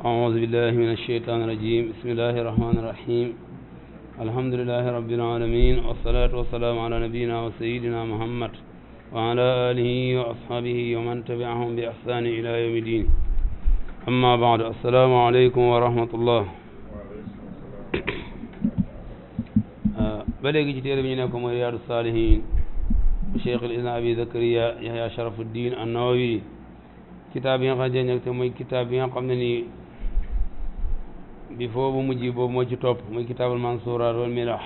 أعوذ بالله من الشيطان الرجيم بسم الله الرحمن الرحيم الحمد لله رب العالمين والصلاة والسلام على نبينا وسيدنا محمد وعلى آله وأصحابه ومن تبعهم بإحسان إلى يوم الدين أما بعد السلام عليكم ورحمة الله بلغ جتير بينكم رياض الصالحين شيخ الإسلام أبي زكريا يحيى شرف الدين النووي kitaab yi nga xam ne nag mooy kitaab yi nga xam ne nii bi foofu mujj boobu moo ci topp muy kitaabul mansuuraat wal milah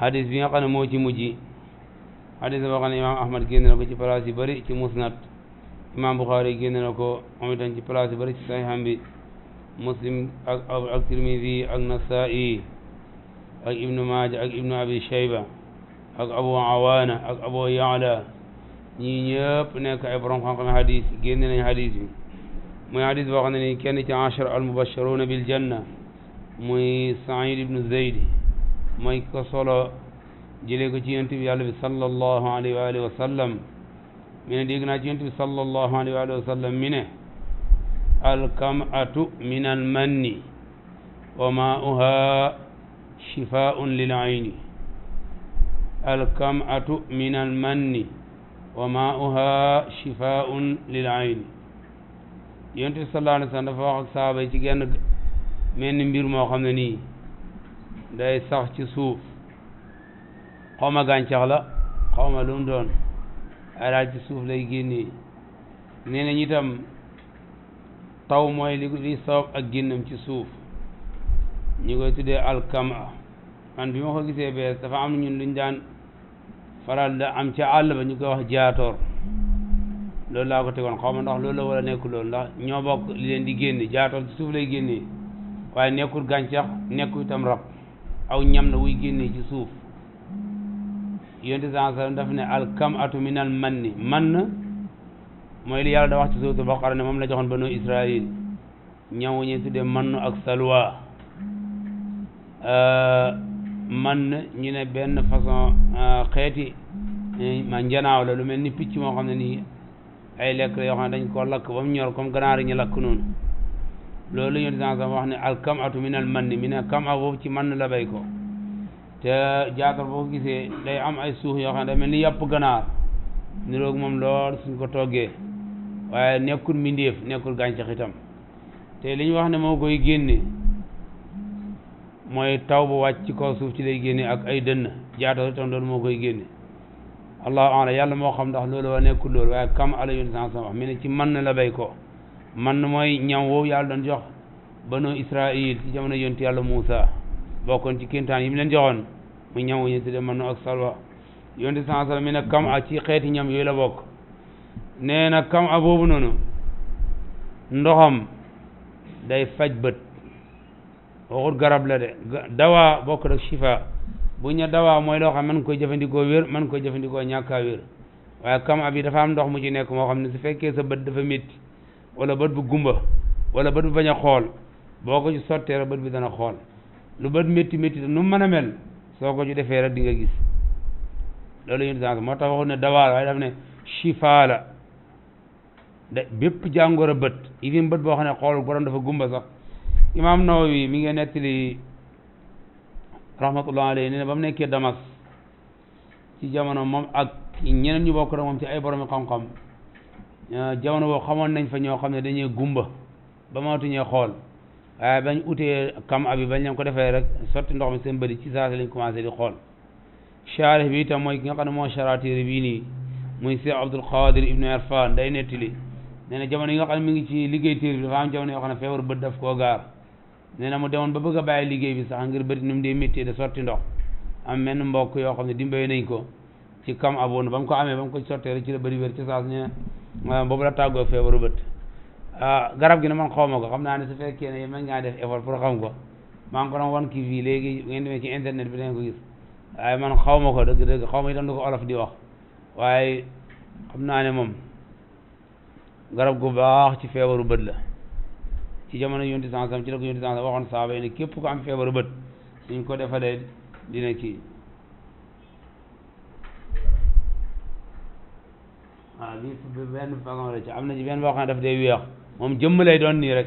hadis bi nga xam ne moo ci mujj hadis boo xam ne imaam Ahmad génn na ko ci place yu bëri ci musnad imaam Buxaari génn na ko moom itam ci place yu bëri ci saxiixam bi Muslim ak Tirmidi ak Nasaa'i ak Ibnu Maaja ak Ibnu Abi Shayba ak Abu Awaana ak Abu Yaala ñii ñëpp nekk ay borom xam-xam hadis génne nañ hadis bi muy hadis boo xam ne ni kenn ci ashara al mubasharuna bil janna muy Saïd ibnu Zayd mooy ko solo jëlee ko ci yonent bi yàlla bi sallallahu alayhi wa alihi wa sallam mi ne dégg naa ci yonent bi sallallahu alayhi wa alihi wa sallam mi ne alkam'atu min al manni wa ma'uha shifaa'un lil ayni alkam'atu min al manni wa maa'uha shifaa'un lil ayni yonent bi sallallahu alayhi wa sallam dafa wax ak saaba yi ci genn mel ni mbir moo xam ne nii day sax ci suuf xaw ma gàncax la xaw ma lu mu doon ay daal ci suuf lay génnee nee nañ itam taw mooy li sabab ak génnam ci suuf ñu koy tuddee alkama man bi ma ko gisee bees dafa am ñun luñ daan faral da am ca àll ba ñu koy wax jaatoor loolu laa ko tegoon xaw ma ndax loolu la wala nekkul loolu ndax ñoo bokk li leen di génne jaatoor ci suuf lay génnee waaye nekkul gàncax nekkul itam rab aw ñam la wuy génnee ci suuf yonent sallallahu alayhi wasallam daf ne alkam'atu min al manni man mooy li yàlla da wax ci suuratul Baqara ne moom la joxoon banu Israël ñam wu ñu tuddee mannu ak salwa man ñu ne benn façon xeeti ma njanaaw la lu mel ni picc moo xam ne nii ay lekk la yoo xam ne dañ koo lakk ba mu ñor comme ganaar yi ñu lakk noonu loolu ñu dans wax ne alkam'atu min al manni mi ne kam a boobu ci man la bay ko te jaatar boo ko gisee day am ay suux yoo xam ne day mel ni yàpp ganaar niroog moom lool suñ ko toggee waaye nekkul mbindeef nekkul gàncax itam te li ñu wax ne moo koy génne mooy taw bu wàcc ci kaw suuf ci lay génne ak ay dënn jaatar itam loolu moo koy génne allahu a'lam yàlla moo xam ndax loolu waa nekkul loolu waaye kam ala yun sans wax mi ne ci man la bay ko man mooy ñam woowu yàlla doon jox banu Israël ci jamono yonent yàlla Muusa bokkoon ci kéemtaan yi mu leen joxoon mu ñam wu ñu tudde man ak salwa yonent sans mi ne kam a ci xeeti ñam yooyu la bokk nee na kam a boobu noonu ndoxam day faj bët waxut garab la de dawaa bokk rek shifa bu ñu dawaa mooy loo xam man koy jëfandikoo wér man koy jëfandikoo ñàkkaa wér waaye kam a bi dafa am ndox mu ci nekk moo xam ne su fekkee sa bët dafa métti wala bët bu gumba wala bët bu bañ a xool boo ko ci sottee rek bët bi dana xool lu bët métti métti nu mu mën a mel soo ko ci defee rek di nga gis loolu yéen sens moo tax waxut ne dawaa waaye daf ne shifa la de bépp jàngoro bët yi bët boo xam ne xool borom dafa gumba sax imaam Nawawi mi ngi nettali rahmatullah alayhi nee na ba mu nekkee Damas ci jamono moom ak ñeneen ñu bokk rek moom ci ay borom xam-xam jamono boobu xamoon nañ fa ñoo xam ne dañuy gumba ba matuñee xool waaye bañ utee kam abi bañ leen ko defee rek sotti ndox mi seen bëri ci saa si lañ commencé di xool charih bi itam mooy ki nga xam ne moo charatéri bii nii muy Cheikh Abdul Qadir Ibn Irfan day nettali nee na jamono yi nga xam ne mi ngi ci liggéey téer bi dafa am jamono yoo xam ne feebar bët daf koo gaar nee na mu demoon ba bëgg a bàyyi liggéey bi sax ngir bëri nu mu dee métti de sotti ndox am menn mbokk yoo xam ne dimbale nañ ko ci kam aboon ba mu ko amee ba mu ko sottee rek ci la bëri wér ci saa su ne boobu la tàggoo feebaru bët garab gi ne man xaw ma ko xam naa ne su fekkee ne mën ngaa def effort pour xam ko maa ngi ko doon wan kii fii léegi ngeen demee ci internet bi dañ ko gis waaye man xaw ma ko dëgg-dëgg xaw ma itam du ko olof di wax waaye xam naa ne moom garab gu baax ci feebaru bët la ci jamono yonti sansam ci la ko yonti sansam waxoon saaba yi ne képp ko am feebaru bët suñ ko defalee dina kii waaw bi benn façon la ci am na ci benn boo xam ne daf dee weex moom jëmm lay doon nii rek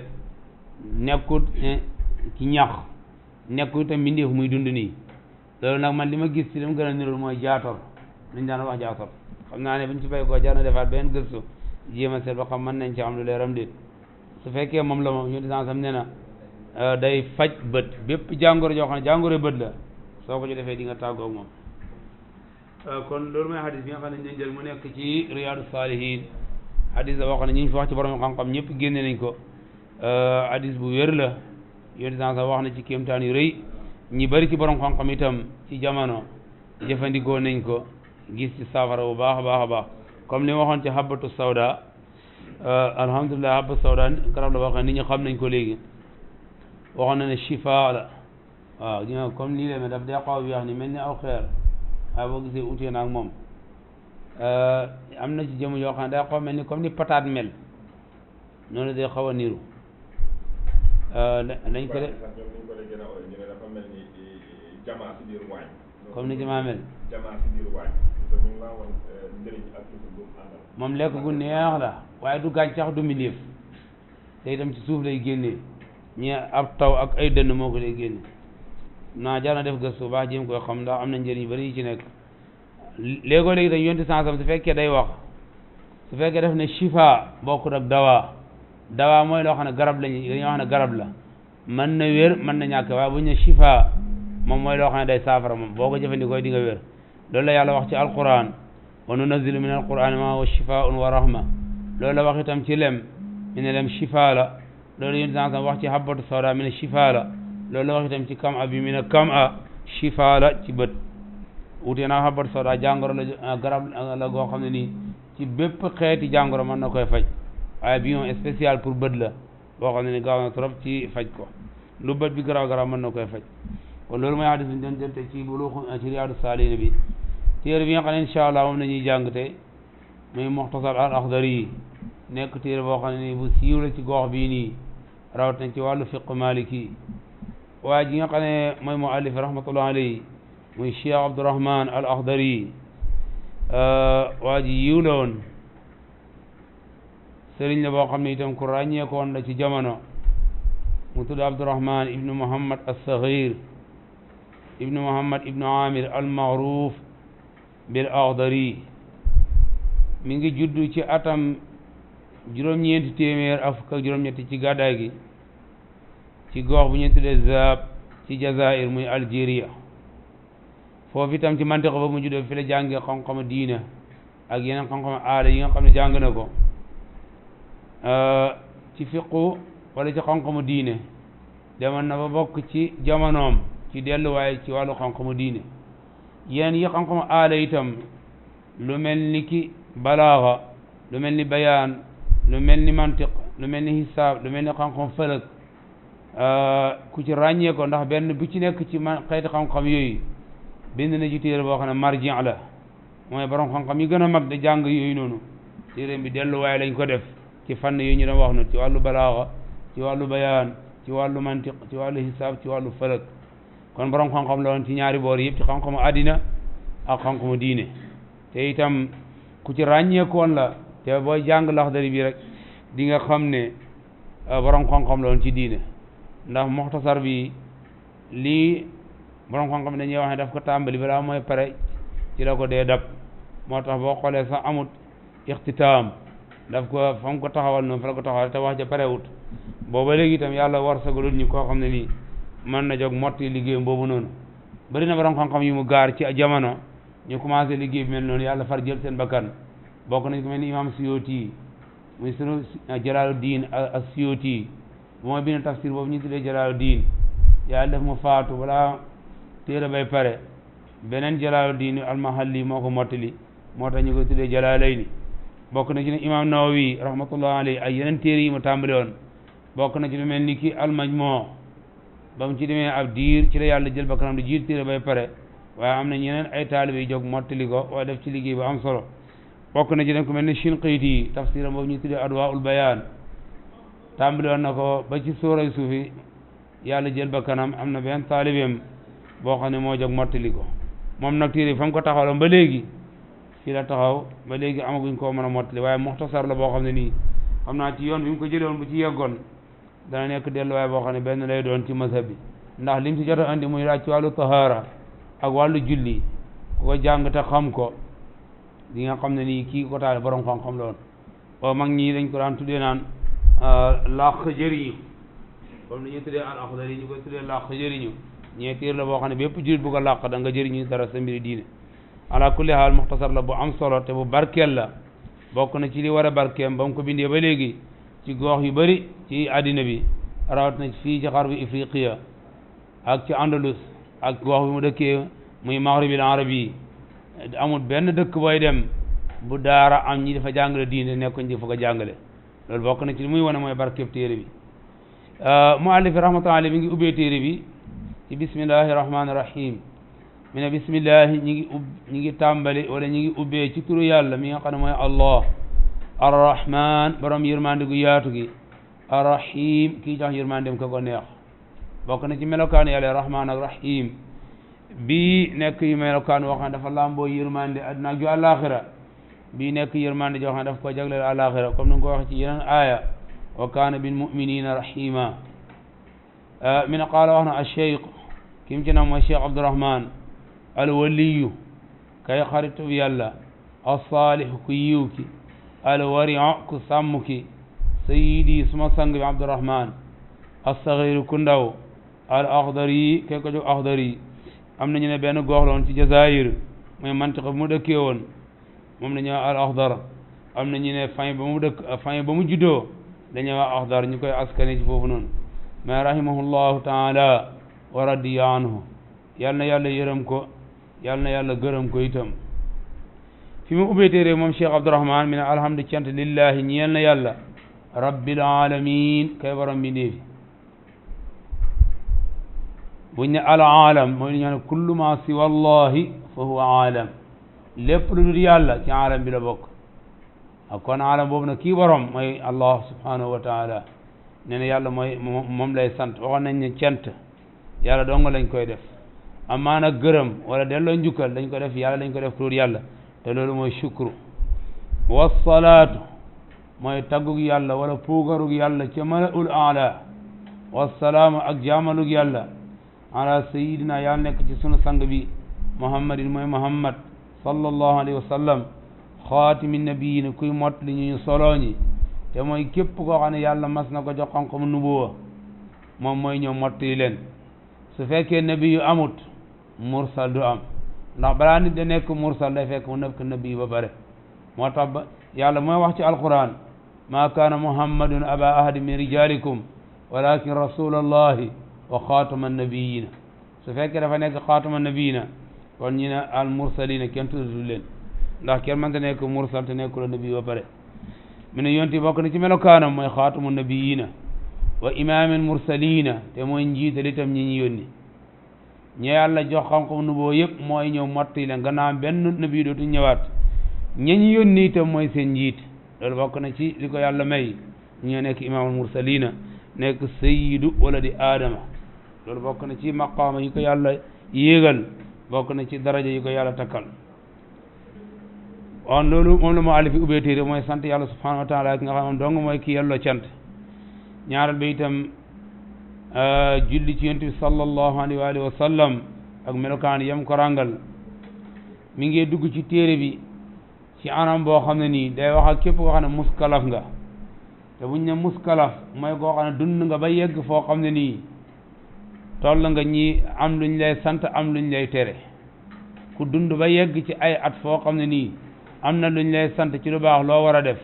nekkut ci ñax nekkut itam mbindeef muy dund nii loolu nag man li ma gis ci li mu gën a nirool mooy jaator liñ daan wax jaator xam naa ne buñ ci bay ko jar na defaat benn gëstu jéem a seet ba xam mën nañ ci am lu leeram déet su fekkee moom la moom ñu sam ne na day faj bët bépp jàngoro joo xam ne jàngoro bët la soo ko ci defee di nga tàggoo ak moom kon loolu mooy hadis bi nga xam ne dañ jël mu nekk ci Riyadou Salihine hadis la boo xam ne ñi ñu fi wax ci borom xam-xam ñëpp génne nañ ko hadis bu wér la yonent sax wax na ci kéemtaan yu rëy ñi bari ci borom xam-xam itam ci jamono jëfandikoo nañ ko gis ci saafara bu baax a baax a baax comme li ma waxoon ci habatu sawda alhamdulilah habatu sawda garab la boo xam ne nit ñi xam nañ ko léegi waxoon na ne shifa la waaw ñu ne comme nii la daf dee xaw weex ni mel ni aw xeer waaye boo gisee utee na ak moom am na ci jëmm yoo xam ne day xaw mel ni comme ni pataat mel noonu day xaw a niru dañ ko de comme ni jamaa mel moom lekk gu neex la waaye du gàncax du milief te itam ci suuf lay génnee ñi ab taw ak ay dënn moo ko lay génne naa jar na def gëstu baax jéem koy xam ndax am na njëriñ bari yi ci nekk léegoo léegi dañ yonti sansam su fekkee day wax su fekkee def ne shifa bokkut ak dawa mooy loo xam ne garab lañu dañuy wax ne garab la mën na wér mën na ñàkk waaye bu ñu ne shifa moom mooy loo xam ne day saafara moom boo ko jëfandikoo di nga wér loolu la yàlla wax ci alquran wa nunazzilu min alqurani ma huwa shifaun wa rahma loolu la wax itam ci lem mi ne lem shifa la loolu yonti sansam wax ci habatu sawda mi ne shifa la loolu la wax itam ci kam a bi mi ne kam a shifa la ci bët wutee naa habatu sawda jàngoro la garab la goo xam ne nii ci bépp xeeti jàngoro mën na koy faj waaye bi moom spécial pour bët la boo xam ne ni gaaw na trop ci faj ko lu bët bi garaaw mën na koy faj kon loolu mooy hadis bi ñu doon jël te ci Buluugh ci Riyadou Salihine bi téere bi nga xam ne incha allah moom la ñuy jàng te muy Muxtasar al Axdari yi nekk téere boo xam ne nii bu siiw la ci gox bii nii rawat na ci wàllu fiq maliki waaye ji nga xam ne mooy muallif rahmatullah alayhi muy Cheikh Abdourahman al Axdari waa ji yiw la woon sëriñ la boo xam ne itam ku ràññeekoon la ci jamono mu tudd Abdourahman ibnu Muhammad as-Saghir ibnu Muhammad ibnu Amir al-Maghruf bil Axdari mi ngi juddu ci atam juróom-ñeenti téeméer ak fukk ak juróom-ñetti ci gàddaay gi ci gox bu ñu tuddee Zaab ci Jazair muy Algérie foofu itam ci mantiqa ba mu juddoo fi la jàngee xam-xamu diine ak yeneen xam-xamu aada yi nga xam ne jàng na ko ci fiqu wala ci xam-xamu diine demoon na ba bokk ci jamonoom ci delluwaay ci wàllu xam-xamu diine yeneen yi xam-xamu aada itam lu mel ni ki balaaxa lu mel ni bayaan lu mel ni mantiq lu mel ni hisaab lu mel ni xam-xam fëlëg ku ci ràññee ko ndax benn bu ci nekk ci man xeeti xam-xam yooyu bind na ci téere boo xam ne marji la mooy borom xam-xam yi gën a mag da jàng yooyu noonu téere bi delluwaay lañ ko def ci fànn yooyu ñu doon wax noonu ci wàllu balaaxa ci wàllu bayaan ci wàllu mantiq ci wàllu hisaab ci wàllu fëlëg kon borom xam-xam la woon ci ñaari boor yëpp ci xam-xamu àddina ak xam-xamu diine te itam ku ci ràññeekoon la te booy jàng Laxdari bi rek di nga xam ne borom xam-xam la woon ci diine ndax muxtasar bi lii borom xam-xam dañuy wax ne daf ko tàmbali balaa mooy pare ci la ko dee dab moo tax boo xoolee sax amut ixtitaam daf ko fa mu ko taxawal noonu fa la ko taxawal te wax ja parewut booba léegi itam yàlla war sagalul ñu koo xam ne nii mën na jóg motti liggéeyam boobu noonu bari na borom xam-xam yu mu gaar ci jamono ñu commencé liggéey bi mel noonu yàlla far jël seen bakkan bokk nañ ko mel ni imam Suyuti muy sunu Jalaaluddin as-Suyuti bu mooy bind tafsir boobu ñu tuddee Jalaaluddin yàlla def mu faatu balaa téere bay pare beneen Jalaaluddin al-Mahalli moo ko mottali moo tax ñu koy tuddee Jalaalayni bokk na ci ne imam Nawawi rahmatullah alayhi ay yeneen téere yi mu tàmbali woon bokk na ci lu mel ni ki al-Majmu' ba mu ci demee ab diir ci la yàlla jël bakkanam di jiir téere bay pare waaye am na ñeneen ay taalibe yi jóg mottali ko waaye def ci liggéey bu am solo bokk na ci ne ku mel ni Shinqiti tafsiram boobu ñu tuddee Adwaa'ul Bayaan tàmbali woon na ko ba ci suuray suufi yàlla jël bakkanam am na benn taalibeem boo xam ne moo jóg mottali ko moom nag téere fa mu ko taxawaloon ba léegi fii la taxaw ba léegi amaguñ koo mën a mottali waaye muxtasar la boo xam ne nii xam naa ci yoon bi mu ko jëlee woon bu ci yeggoon dana nekk delluwaay boo xam ne benn lay doon ci mazhab bi ndax lim ci jot a andi muy laaj ci wàllu tahaara ak wàllu julli ku ko jàng te xam ko di nga xam ne nii kii ko taale borom xam-xam la woon o mag ñi dañ ko daan tuddee naan làq jëriñu comme ni ñu tuddee al axdari ñu koy tuddee làq jëriñu ñee tiir la boo xam ne bépp jullit bu ko làq da nga jëriñu dara sa mbiri diine ala kulli haal muxtasar la bu am solo te bu barkeel la bokk na ci li war a barkeem ba mu ko bindee ba léegi ci gox yu bëri ci àddina bi rawat na fii ci xarbu ifriqiya ak ci andalus ak gox bi mu dëkkee muy maghribil arabi amul benn dëkk booy dem bu daara am ñi dafa jàngale diine nekkoñ di fa ko jàngale loolu bokk na ci li muy wane mooy barkeeb téere bi muallif rahmatullahi alayhi mi ngi ubbee téere bi ci bismillahi rahmaani rahim mi ne bismillahi ñi ngi tàmbali wala ñi ngi ubbee ci turu yàlla mi nga xam ne mooy allah arrahman borom yërmande gu yaatu gi arrahim kii jox yërmandem ko neex bokk na ci melokaan yàlla rahman ak rahim bii nekk yu melokaan woo xam ne dafa lamboo yërmande adduna ak ju àlaxira bii nekk yërmande joo xam ne daf ko jagleel àlaxira comme ni nga ko waxee ci yeneen aaya wa kaana bil muminina rahima mi ne qaala wax na acheikh kim ci nam mooy cheikh abdourahman alwaliyu kay xaritu yàlla alsaalih ku yiw ki alwario ku sàmm ki sayidi suma sang bi abdourahman alsagiru ku ndaw al axdari kay ko jóg axdari am nañu ne benn gox la woon ci jazair mooy mantiqa bu mu dëkkee woon moom la ñuy wax al axdar am nañu ne fin ba mu juddoo dañuy wax axdar ñu koy askane ci foofu noonu mais rahimahullahu taala wa radiya anhu yal na yàlla yërëm ko yal na yàlla gërëm ko itam fi mu ubbee téere moom Cheikh Abdourahman mi ne alhamdu cant lillahi ñeel na yàlla rabbil alamin kay borom mbindeefi buñ ne al aalam mooy li ñu ne kullu ma siwa allahi fa huwa aalam lépp lu dul yàlla ci aalam bi la bokk ak kon aalam boobu nag kii borom mooy allah subhanahu wa taala nee na yàlla mooy moom lay sant waxoon nañ ne cant yàlla dong lañ koy def amaa nag gërëm wala delloo njukkal dañ ko def yàlla dañ ko def pour yàlla te loolu mooy shukru wasalaatu mooy taggug yàlla wala puugarug yàlla ca malaul aala wasalaamu ak jaamalug yàlla ala sayidina yàlla nekk ci sunu sang bi muhammadin mooy muhammad sallallahu alayhi wa sallam xaatimi nabiyin kuy mot li ñu solooñi te mooy képp koo xam ne yàlla mas na ko jox xam-xamu nubuwa moom mooy ñëw mottali leen su fekkee nabi yu amut mursal du am ndax balaa nit da nekk mursal day fekk mu nekk nabi ba bare moo tax ba yàlla mooy wax ci alquran ma kaana muhammadun aba ahadi min rijalikum walakin rasulallahi wa xaatama nabiyina su fekkee dafa nekk xaatama nabiyina kon ñu ne al mursalina kenn tuddatu leen ndax kenn mënta nekk mursal te nekkul nabi ba pare mu ne yonti bokk na ci melokaanam mooy xaatamu nabiyina wa imaamil mursalina te mooy njiital itam ñi ñu yónni ñi yàlla jox xam-xam nu boo yëpp mooy ñëw motti leen gannaaw benn nabi dootu ñëwaat ñi ñu yónni itam mooy seen njiit loolu bokk na ci li ko yàlla may ñoo nekk imaamul mursalina nekk sayyidu wala di aadama loolu bokk na ci maqaama yi ko yàlla yéegal bokk na ci daraja yi ko yàlla takkal on loolu moom la mu alifi ubbee téere mooy sant yàlla subhanahu wa taala ki nga xam moom dong mooy ki yelloo cant ñaaral ba itam julli ci yonent bi sallallahu alayhi wa sallam ak melokaan yam ko rangal mi ngi dugg ci téere bi ci anam boo xam ne nii day wax ak képp koo xam ne muskalaf nga te buñ ne muskalaf mooy koo xam ne dund nga ba yegg foo xam ne nii toll nga ñi am luñ lay sant am luñ lay tere ku dund ba yegg ci ay at foo xam ne nii am na luñ lay sant ci lu baax loo war a def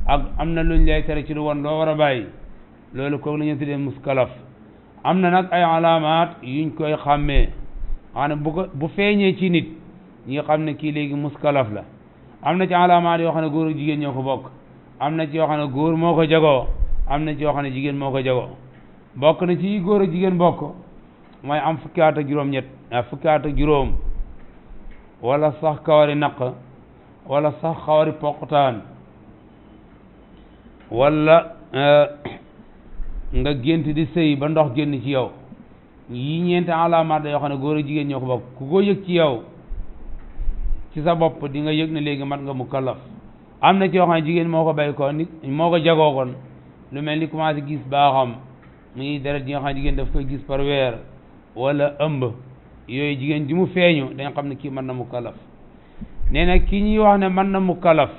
ak am na luñ lay tere ci lu won loo war a bàyyi loolu kooku la ñu tuddee muskalaf am na nag ay alaamaat yuñ koy xàmmee xanaa bu feeñee ci nit ñi nga xam ne kii léegi muskalaf la am na ci alaamaat yoo xam ne góor ak jigéen ñoo ko bokk am na ci yoo xam ne góor moo ko jagoo am na ci yoo xam ne jigéen moo ko jagoo bokk na ci góor ak jigéen bokk mooy am fukki at ak juróom-ñett fukki at ak juróom wala sax kawari naq wala sax xawari poqtaan wala nga gént di sëy ba ndox génn ci yow yi ñeenti alaamaat la yoo xam ne góor ak jigéen ñoo ko bokk ku ko yëg ci yow ci sa bopp di nga yëg ne léegi mat nga mukallaf am na ci yoo xam ne jigéen moo ko bay ko nit moo ko jagoo kon lu mel ni commencé gis baaxam muy deret yi nga xam ne jigéen daf koy gis par weer wala ëmb yooyu jigéen ji mu feeñu dañ xam ne kii mën na mu kalaf nee na kii ñuy wax ne mën na mu kalaf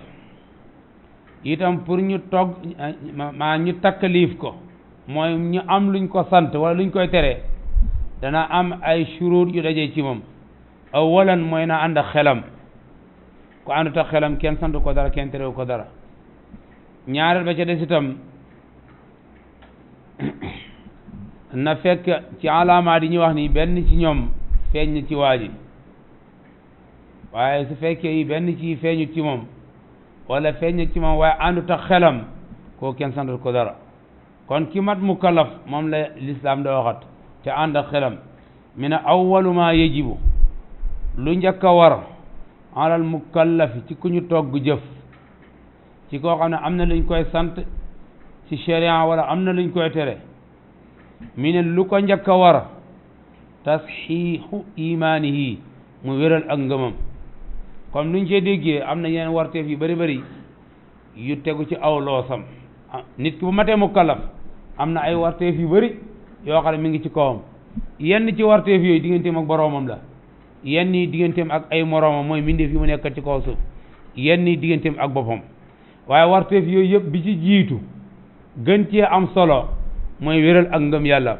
itam pour ñu togg maa ñu takkaliif ko mooy ñu am luñ ko sant wala luñ koy tere dana am ay shurut yu dajee ci moom awalan mooy na ànd ak xelam ku àndut ak xelam kenn sant ko dara kenn terewu ko dara ñaareel ba ca des itam na fekk ci alaamaat yi ñu wax ni benn ci ñoom feeñ na ci waa ji waaye su fekkee yi benn ci feeñu ci moom wala feeñ na ci moom waaye àndut ak xelam koo kenn santul ko dara kon ki mat mukallaf moom la lislaam da waxat te ànd ak xelam mi ne awwalu ma yajibu lu njëkk a war alal mukallafi ci ku ñu togg jëf ci koo xam ne am na luñ koy sant ci sharia wala am na luñ koy tere mi ne lu ko njëkk a war tasxiixu imaanihi mu wéral ak ngëmam comme nuñ cee déggee am na yeneen warteef yu bari yu tegu ci aw loosam nit ki bu matee mukallaf am na ay warteef yu bari yoo xam ne mi ngi ci kawam yenn ci warteef yooyu digganteem ak boroomam la yenn yi digganteem ak ay moroomam mooy mbindeef yi mu nekkat ci kaw suuf yenn yi digganteem ak boppam waaye warteef yooyu yëpp bi ci jiitu gën cee am solo mooy wéral ak ngëm yàlla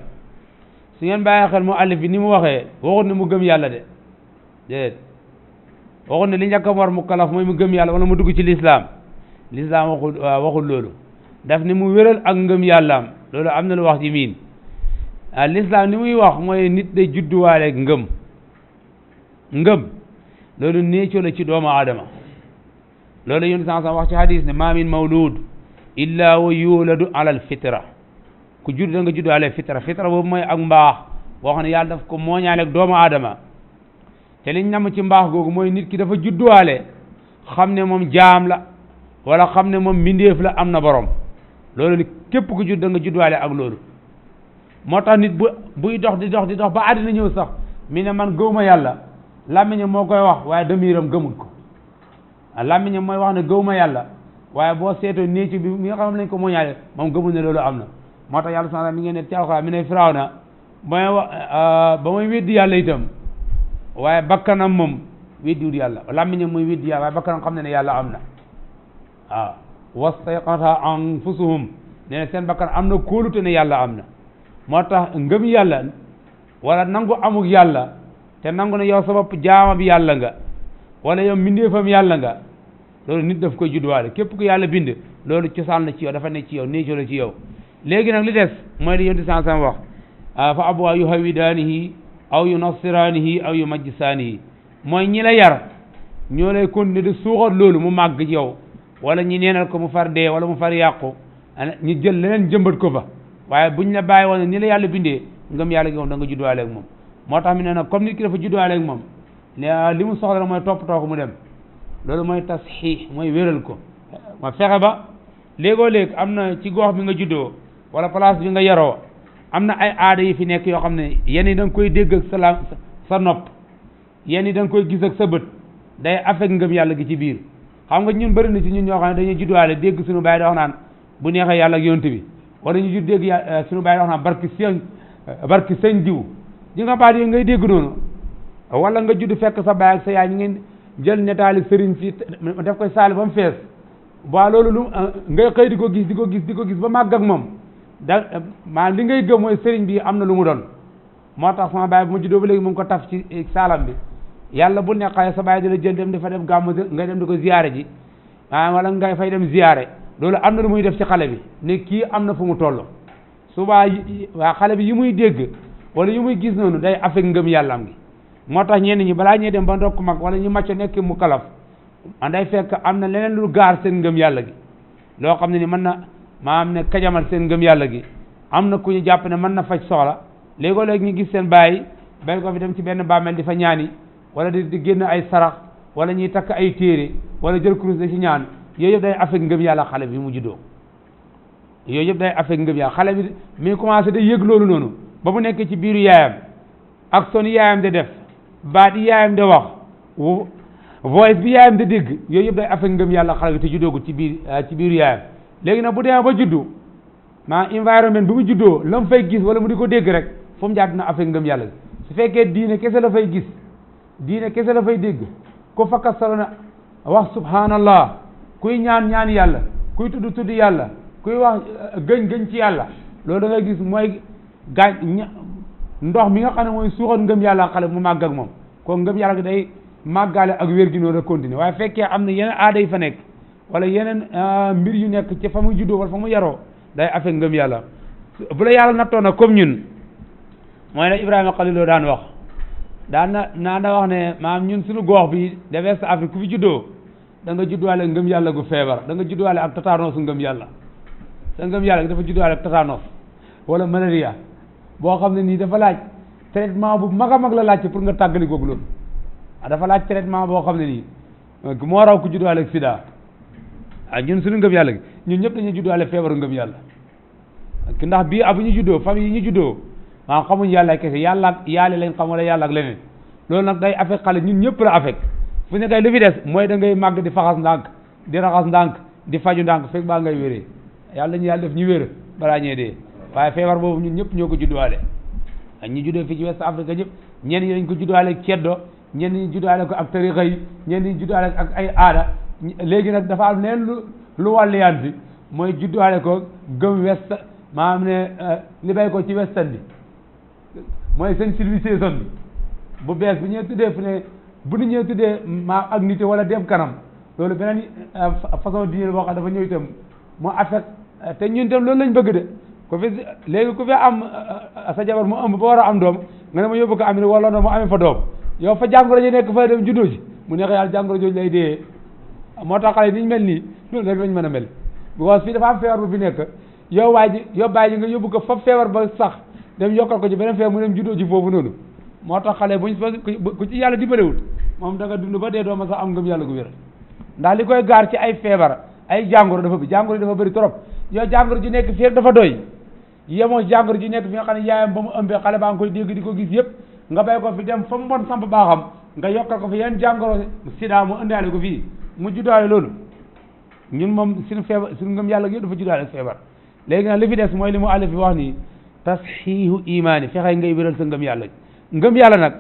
su ngeen bàyyi xel mu àllif bi ni mu waxee waxut ne mu gëm yàlla de déedéet waxut ne li njëkk a war mu kalaf mooy mu gëm yàlla wala mu dugg ci lislaam waxul loolu daf ne mu wéral ak ngëm yàllaam loolu am na lu wax ci miin lislaam li muy wax mooy nit day judduwaale ngëm loolu neecoo la ci doomu aadama loolu yonent saa wax ci hadis ne ma min mawlud illa wa yuladu alal fitra ku judd da nga judd alal fitra boobu mooy ak mbaax boo xam ne yàlla daf ko mooñaale ak doomu aadama te liñ nam ci mbaax googu mooy nit ki dafa judduwaale xam ne moom jaam la wala xam ne moom mbindeef la am na borom loolu ni képp ku judd da nga judduwaale ak loolu moo tax nit buy dox di dox ba àddina ñëw sax mi ne man gëwma yàlla làmmiñam moo koy wax waaye damiram gëmul ko làmmiñam mooy wax ne gëwma yàlla waaye boo seetoo néecu bi mi nga xam lañ ko mooñaale moom gëmul ne loolu am na moo tax yàlla subhaanahu mi ngeen ne ci Alxuraan mi ne Firawna ba may weddi yàlla itam waaye bakkanam moom weddiwul yàlla làmmiñam mooy weddi yàlla waaye bakkanam xam ne ne yàlla am na waaw wastayqanathaa anfusuhum nee na seen bakkan am na kóolute ne yàlla am na moo tax ngëm yàlla wala nangu amuk yàlla te nangu ne yow sa bopp jaama bi yàlla nga wala yow mbindeefam yàlla nga loolu nit daf koy judduwaale képp ku yàlla bind loolu cosaan la ci yow dafa nekk ci yow néeco la ci yow léegi nag li des mooy li yonent saa sam wax fa abwaa yuhawidaanihi aw yunassiraanihi aw yumajjisaanihi mooy ñi la yar ñoo lay continuer de suuxat loolu mu màgg ci yow wala ñi neenal ko mu far dee wala mu far yàqu ñu jël leneen jëmbat ko fa waaye buñ la bàyyi woon ni la yàlla bindee ngëm yàlla gi moom da nga judduwaale ak moom moo tax mi ne nag comme nit ki dafa judduwaale ak moom li mu soxla mooy toppatoo ko mu dem loolu mooy tasxiix mooy wéral ko ma fexe ba léegoo léeg am na ci gox bi nga juddoo wala place bi nga yaroo am na ay aada yi fi nekk yoo xam ne yenn yi da nga koy dégg ak sa nopp yenn yi da nga koy gis ak sa bët day affect ngëm yàlla gi ci biir xam nga ñun bëri na ci ñun ñoo xam ne dañuy judduwaale dégg suñu bàyyi da wax naan bu neexee yàlla ak yonent bi wala ñu judd dégg suñu bàyyi wax naan barki sëñ diw di nga baat yooyu ngay dégg noonu wala nga judd fekk sa baay ak sa yaay ñu ngeen jël netaali sëriñ si def koy saali ba mu fees waa loolu lu ngay xëy di ko gis ba màgg ak moom maa li ngay gëm mooy sëriñ bi am na lu mu doon moo tax sama baay bu ma juddoo ba léegi mu ngi ko taf ci saalam bi yàlla bu neexee sa baay di la jël dem dafa dem gàmm nga dem di ko ziyaare ji wala ngay fay dem ziyaare loolu am na lu muy def ci xale bi ne kii am na fu mu toll subaa waa xale bi yi muy dégg wala yi muy gis noonu day affect ngëm yàllaam gi moo tax ñenn ñi balaa ñuy dem ba ndokk mag wala ñu màcc nekk mu kalaf day fekk am na leneen lu gaar seen ngëm yàlla gi loo xam ne ni mën na maam ne kajamal seen ngëm yàlla gi am na ku ñu jàpp ne mën na faj soxla léegoo léegi ñu gis seen bàyyi ko fi dem ci benn bàmmeel di fa ñaani wala di génn ay sarax wala ñuy takk ay téere wala jël kurus da ci ñaan yooyu yëpp day affect ngëm yàlla xale bi mu juddoo yooyu yëpp day affect ngëm yàlla xale bi mi commencé day yëg loolu noonu ba mu nekk ci biiru yaayam ak son yaayam de def baat yi yaayam de wax voice bi yaayam de dégg yooyu yëpp day affect ngëm yàlla xale bi te juddoogut ci biiru yaayam léegi nag bu demee ba juddu maa environnement bi mu juddoo la mu fay gis wala mu di ko dégg rek fu mu jaar dina affect ngëm yàlla su fekkee diine kese la fay gis diine kese la fay dégg ko fakka solo na wax subhanallah kuy ñaan yàlla kuy tudd yàlla kuy wax gëñ ci yàlla loolu da ngay gis mooy gaañ ndox mi nga xam ne mooy suuxat ngëm yàlla xale mu màgg ak moom ko ngëm yàlla gi day màggaale ak wér gi noonu a continuer waaye fekkee am na yeneen aada yi fa nekk wala yeneen mbir yu nekk ci fa mu juddoo wala fa mu yaroo day affect ngëm yàlla bu la yàlla nattoo na comme ñun mooy ne Ibrahima Khaliloo daan wax daan wax ne maam ñun suñu goox bi de West Afrique ku fi juddoo da nga judduwaale ngëm yàlla gu feebar da nga judduwaale ak tétanos ngëm yàlla sa ngëm yàlla gi dafa judduwaale ak tétanos wala malaria boo xam ne nii dafa laaj traitement bu mag a mag la laaj pour nga tàggali googu loolu dafa laaj traitement boo xam ne nii moo raw ku judduwaale ak sida ñun suñu ngëm yàlla gi ñun ñëpp dañuy judduwaale feebaru ngëm yàlla ndax bii bu ñu juddoo famille yi ñu juddoo maa xamuñ yàlla kese yàlla ak yàlla lañ xam wala yàlla ak leneen loolu nag day affect xale ñun ñëpp la affect fu ne kay lu fi des mooy da ngay màgg di faxas ndànk di raxas ndànk di faju ndànk fekk baa ngay wéree yàlla ñu yàlla def ñu wér balaa ñee dee waaye feebar boobu ñun ñëpp ñoo ko judduwaale ak ñi juddoo fii ci West Afrique ñëpp ñenn ñi dañ ko judduwaale ak ceddo ñenn ñi judduwaale ko ak tarixa yi ñenn ñi judduwaale ak ay aada léegi nag dafa am leen lu wàlliyaan bi mooy judduwaale ko gëm west maanaam ne li bay ko ci western bi mooy seen civilisation bi bu bees bu ñëwee tuddee fu ne bu ñu ñëwee tuddee ma ak nité wala dem kanam loolu beneen façon diine boo xam dafa ñëw itam moo affect te ñun itam loolu lañ bëgg de ku fi léegi ku fi am sa jabar mu ëmb ba war a am doom nga ne ma yóbbu ko am wala no mu amee fa doom yow fa jàngoro ji nekk fa dem juddoo ji mu neex yàlla jàngoro jooju lay dee moo tax xale yi niñ mel nii loolu rek lañ mën a mel because fii dafa am feebar bu fi nekk yow waay ji yow bàyyi ji nga yóbbu ko fa feebar ba sax dem yokkal ko ci beneen feebar mu dem juddoo ji foofu noonu moo tax xale buñ fa ku ci yàlla dimbalewut moom da nga dund ba dee doo ma sax am ngëm yàlla gu wér ndax li koy gaar ci ay feebar ay jàngoro dafa bi jàngoro yi dafa bëri trop yow jàngoro ji nekk fii dafa doy yemoo jàngoro ji nekk fi nga xam ne yaayam ba mu ëmbee xale baa nga koy dégg di ko gis yëpp nga bay ko fi dem fa mu bon samp baaxam nga yokkal ko fi yenn jàngoro sida mu indaale ko fii mu juddaale loolu ñun moom suñu feebar suñu ngëm yàlla gi dafa juddaale feebar léegi nag li fi des mooy li mu àll fi wax nii tasxiihu imaani fexey ngay wéral sa ngëm yàlla ngëm yàlla nag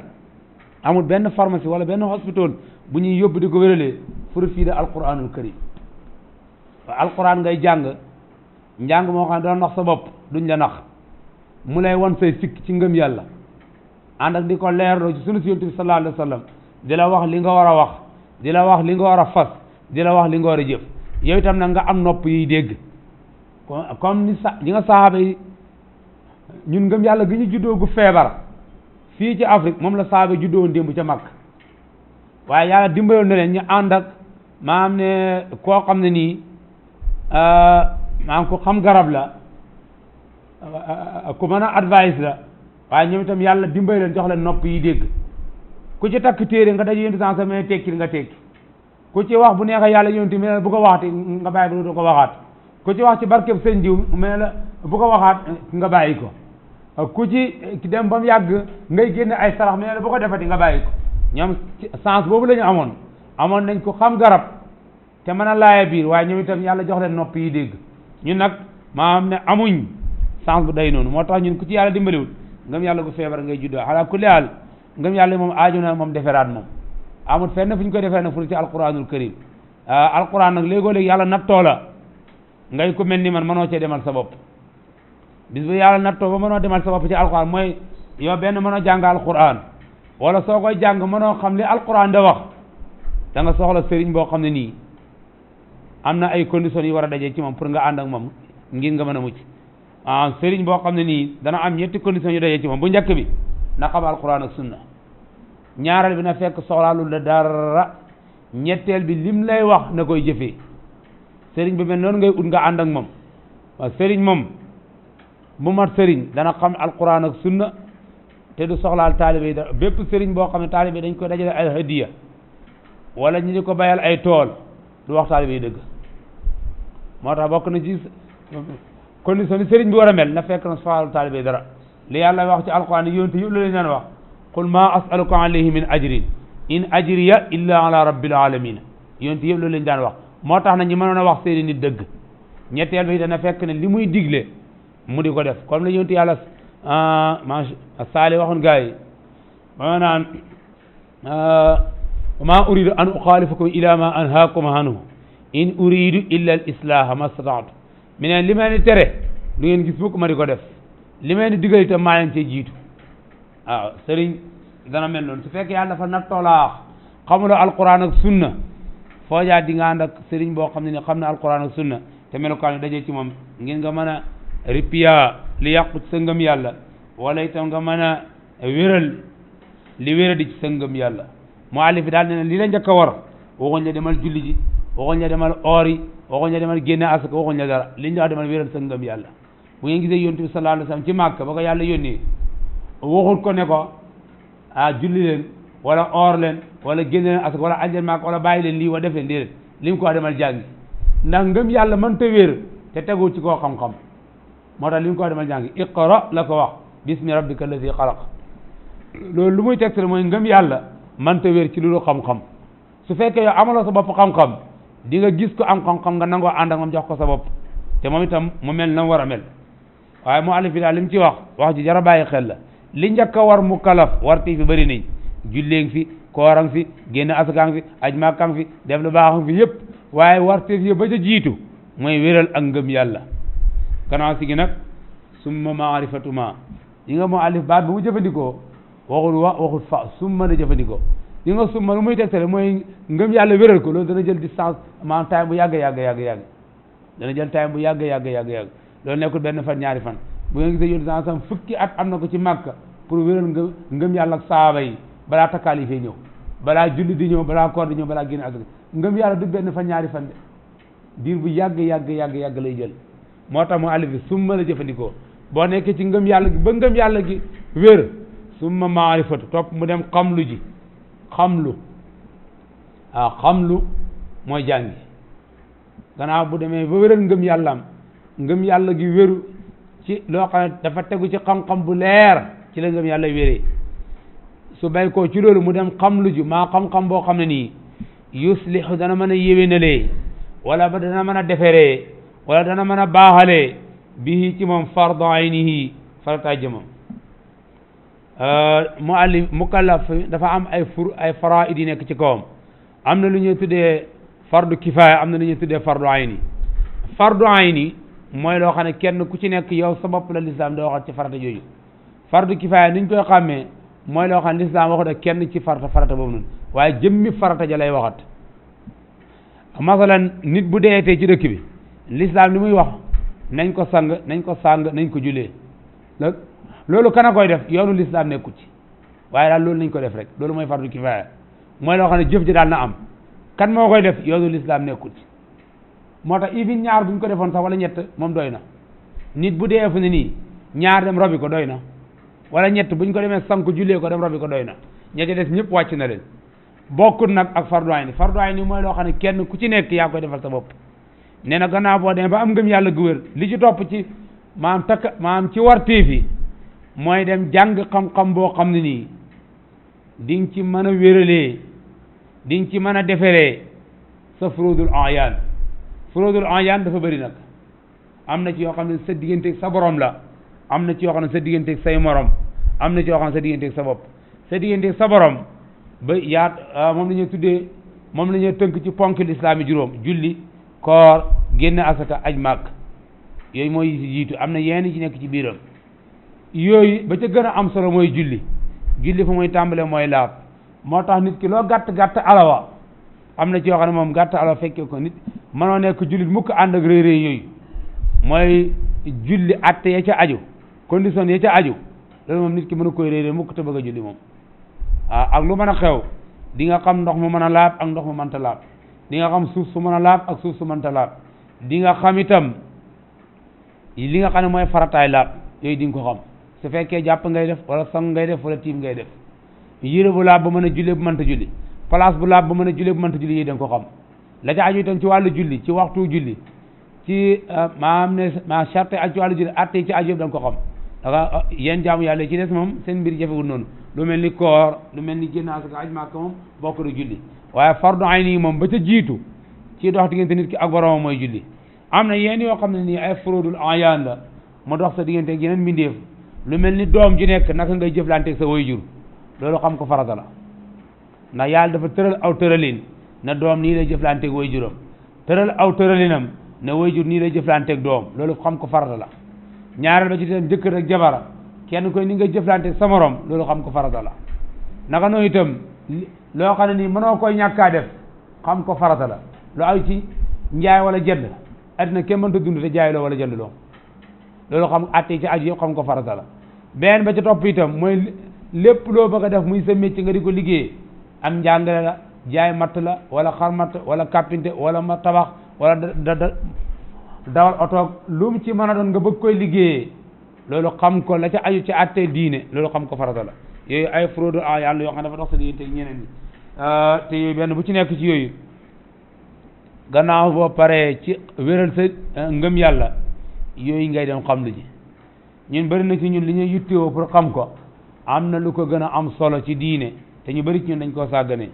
amul benn pharmacie wala benn hospital bu ñuy yóbbu di ko wéralee pour fii de alquranul karim alquran ngay jàng njàng moo xam ne dana nax sa bopp duñ la nax mu lay won say sikk ci ngëm yàlla ànd ak di ko leerloo ci sunu Yonent bi sallallahu alayhi wa sallam di la wax li nga war a wax di la wax li nga war a fas di la wax li nga war a jëf yow itam nag nga am nopp yiy dégg comme ni ñi nga sahaaba yi ñun ngëm yàlla gi ñu juddoo gu feebar fii ci Afrique moom la sahaaba yi juddoo woon démb ca Makka waaye yàlla dimbaloon na leen ñu ànd ak maam ne koo xam ne nii maam ko xam garab la ku mën a advice la waaye ñoom itam yàlla dimbali leen jox leen nopp yi dégg ku ci takk téere nga daje yonti sans mais tekkil nga tekki ku ci wax bu neexee yàlla yonti mais bu ko waxati nga bàyyi ko du ko waxaat ku ci wax ci barkeb sëñ diw mais la bu ko waxaat nga bàyyi ko ku ci dem ba mu yàgg ngay génne ay sarax mais la bu ko defati nga bàyyi ko ñoom sens boobu la ñu amoon nañ ko xam garab te mën a laaya biir waaye ñoom itam yàlla jox leen nopp yi dégg ñun nag maanaam ne amuñ sens bu day noonu moo tax ñun ku ci yàlla dimbaliwul ngëm yàlla gu feebar ngay juddoo xalaa kulli haal ngëm yàlla moom aaju na moom deferaat moom amul fenn fu ñu ko defee nag fu ci alquranul karim alquran nag léegoo-léegi yàlla nattoo la ngay ko mel ni man mënoo cee demal sa bopp bis bu yàlla nattoo ba mënoo demal sa bopp ci alquran mooy yow benn mënoo jàng alquran wala soo koy jàng mënoo xam li alquran da wax da nga soxla sëriñ boo xam ne nii am na ay conditions yu war a dajee ci moom pour nga ànd ak moom ngir nga mën a mucc sëriñ boo xam ne nii dana am ñetti conditions yu dajee ci moom bu njëkk bi na xam alquran ak sunna ñaareel bi na fekk soxlaalul la dara ñetteel bi lim lay wax na koy jëfee sëriñ bi mel noonu ngay ut nga ànd ak moom waaw sëriñ moom bu mat sëriñ dana xam alquran ak sunna te du soxlaal taalibe yi dara bépp sëriñ boo xam ne taalibe dañ koy dajale ay hadiya wala ñu di ko bayal ay tool du wax taalibe yi dëgg moo tax bokk na ci condition ni sëriñ bi war a mel na fekk na soxlaalul taalibe yi dara li yàlla wax ci alquran yi yonte yëpp la leen naan wax qul ma as'aluka alayhi min ajrin in ajriya illa ala rabbil alamin yonte yëpp loolu lañ daan wax moo tax na ñi mënoon a wax seeni nit dëgg ñetteel bi dana fekk ne li muy digle mu di ko def comme la yonent yàlla ma saali waxoon gars yi ma naan ma uridu an uxaalifakum ila ma anhaakum anhu in uridu illa al islaha ma stataatu mi neen li ma leen di tere lu ngeen gis mukk ma di ko def li ma leen di digal itam maa leen cee jiitu waaw sëriñ dana mel noonu su fekkee yàlla dafa nattoo laa xamuloo alquran ak sunna foo jaar di nga ànd ak sëriñ boo xam ne ni xam na alquran ak sunna te melokaan yi dajee ci moom ngeen nga mën a ripiya li yàqu ci sa ngëm yàlla wala itam nga mën a wéral li wéradi ci sa ngëm yàlla mu àlli fi daal ne li la njëkk a war waxuñ la demal julli ji waxuñ la demal oori waxuñ la demal génne asaka waxuñ la dara liñ la wax demal wéral sa ngëm yàlla bu ngeen gisee yonent bi sallallahu alayhi wasallam ci Màkka ba ko yàlla yónnee waxul ko ne ko julli leen wala oor leen wala génne leen asaka wala añ leen Màkka wala bàyyi leen lii wa def leen déedéet li mu ko wax demal jàngi ndax ngëm yàlla mënta wér te tegu ci koo xam-xam moo tax li mu ko wax demal jàngi iqra la ko wax bismi rabbika allazi xalaq loolu lu muy tegtal mooy ngëm yàlla mënta wér ci lu xam-xam su fekkee yow amaloo sa bopp xam-xam di nga gis ko am xam-xam nga nangoo ànd ak moom jox ko sa bopp te moom itam mu mel na war a mel waaye mu alif daal li mu ci wax ji jar a bàyyi xel la li njëkk a war mu kalaf warti fi bëri nañ julleeng fi koorang fi génn asakaang fi aj màkkaang fi def lu baaxang fi yëpp waaye warteef yi ba ca jiitu mooy wéral ak ngëm yàlla gannaaw si gi nag summa maarifatuma yi nga mu alif baat bu mu jëfandikoo waxul fa summa la jëfandikoo yi nga summa lu muy tegtale mooy ngëm yàlla wéral ko loolu dana jël distance maanaam time bu yàgg dana jël time bu yàgg loolu nekkul benn fan ñaari fan bu ngeen gisee yónni sam fukki at am na ko ci Màkka pour wéral ngëm yàlla ak saaba yi balaa takkaali fee ñëw balaa julli di ñëw balaa koor di ñëw balaa génn asaka ngëm yàlla du benn fan ñaari fan de diir bu yàgg lay jël moo tax mu alif bi summa la jëfandikoo boo nekkee ci ngëm yàlla gi ba ngëm yàlla gi wér summa maarifatu topp mu dem xamlu ji xamlu mooy jàngi gannaaw bu demee ba wéral ngëm yàlla gi wéru ci loo xam ne dafa tegu ci xam-xam bu leer ci la ngëm yàlla wéree su bay ko ci loolu mu dem xamlu ji maa xam-xam boo xam ne nii yuslihu dana mën a yéwénalee wala ba dana mën a deferee wala dana mën a baaxalee bii ci moom fardu aynihi farataay jëmam mukallaf dafa am ay faraid yi nekk ci kawam am na lu ñuy tuddee fardu kifaaya am na lu ñuy tuddee fardu ayni mooy loo xam ne kenn ku ci nekk yow sa bopp la lislaam da waxat ci farata jooju fardu kifaaya ni ñu koy xàmmee mooy loo xam ne lislaam waxut ak kenn ci farata boobu noonu waaye jëmmi farata ja lay waxat masalan nit bu deetee ci dëkk bi lislaam li muy wax nañ ko sang nañ ko jullee loolu kan a koy def yoonu lislaam nekku ci waaye daal loolu nañ ko def rek loolu mooy fardu kifaaya mooy loo xam ne jëf ji daal na am kan moo koy def yoonu lislaam nekku ci moo tax even ñaar buñ ko defoon sax wala ñett moom doy na nit bu dee fu ne nii ñaar dem robi ko doy na wala ñett buñ ko demee sang ko jullee ko dem robi ko doy na ñetti des ñëpp wàcc na leen bokkut nag ak fardu ayni mooy loo xam ne kenn ku ci nekk yaa koy defal sa bopp nee na gannaaw boo demee ba am ngëm yàlla gu wér li ci topp ci maam ci warteef yi mooy dem jàng xam-xam boo xam ne nii di nga ci mën a wéralee di nga ci mën a deferee sa furudul ayaan dafa bëri nag am na ci yoo xam ne sa digganteeg sa borom la am na ci yoo xam ne sa digganteeg say morom am na ci yoo xam ne sa digganteeg sa bopp sa digganteeg sa borom ba moom la ñuy tuddee moom la ñuy tënk ci ponk lislaam yi juróom julli koor génn asaka aj màkk yooyu mooy yi si jiitu am na yenn ci nekk ci biiram yooyu ba ca gën a am solo mooy julli fa mooy tàmbale mooy laab moo tax nit ki loo gàtt alawa am na ci yoo xam ne moom gàtt alawa fekkee ko nit mënoo nekk jullit mukk ànd ak réy yooyu mooy julli atte ya ca aju condition ya ca aju loolu moom nit ki mën a koy réy mukk te bëgg a julli moom ak lu mën a xew di nga xam ndox mu mën a laab ak ndox mu mënta laab di nga xam suuf su mën a laab ak suuf su mënta laab di nga xam itam li nga xam ne mooy farataay laab yooyu di nga ko xam su fekkee jàpp ngay def wala sang ngay def wala tiim ngay def yére bu laab ba mën a julli bu mënta julli place bu laab ba mën a julli bu mënta julli yooyu da nga ko xam la ca aju itam ci wàllu julli ci waxtu julli ci charte aju ci wàllu julli atte ci aju yëpp da nga ko xam danga yéen jaamu yàlla ci des moom seen mbir jafewul noonu lu mel ni koor lu mel ni génn asaka aj Màkka moom bokk na julli waaye fardu ayni yi moom ba ca jiitu ci dox diggante nit ki ak boromam mooy julli am na yenn yoo xam ne nii ay furudul ayaan la mu dox sa diggante ak yeneen mbindeef lu mel ni doom ji nekk naka ngay jëflante ak sa waajur loolu xam ko farata la ndax yàlla dafa tëral aw tëralin na doom nii lay jëflante ak waajuram tëral aw tëralinam ne waajur nii lay jëflante ak doom loolu xam ko farata la ñaareel ba ci itam jëkkër ak jabar kenn koy ni nga jëflante ak sa morom loolu xam ko farata la naka noonu itam loo xam ne nii mënoo koy ñàkkaa def xam ko farata la lu ay ci njaay wala jënd addina kenn mënta dund te jaay loo wala jënd loo loolu xam atte ci aju yëpp xam ko farata la beneen ba ca topp itam mooy lépp loo bëgg a def muy sa métier nga di ko liggéey am njàngale la jaay matt la wala xar matt wala kàppinte wala ma tabax wala dawal otoog lu mu ci mën a doon nga bëgg koy liggéeyee loolu xam ko la ca aju ci atte diine loolu xam ko farata la yooyu ay fraude a yàlla yoo xam ne dafa dox sa diggante ak ñeneen ñi te yooyu benn bu ci nekk ci yooyu gannaaw boo paree ci wéral sa ngëm yàlla yooyu ngay dem xam lu ji ñun bëri na ci ñun li ñuy yittewoo pour xam ko am na lu ko gën a am solo ci diine te ñu bëri ci ñun dañ koo sàggane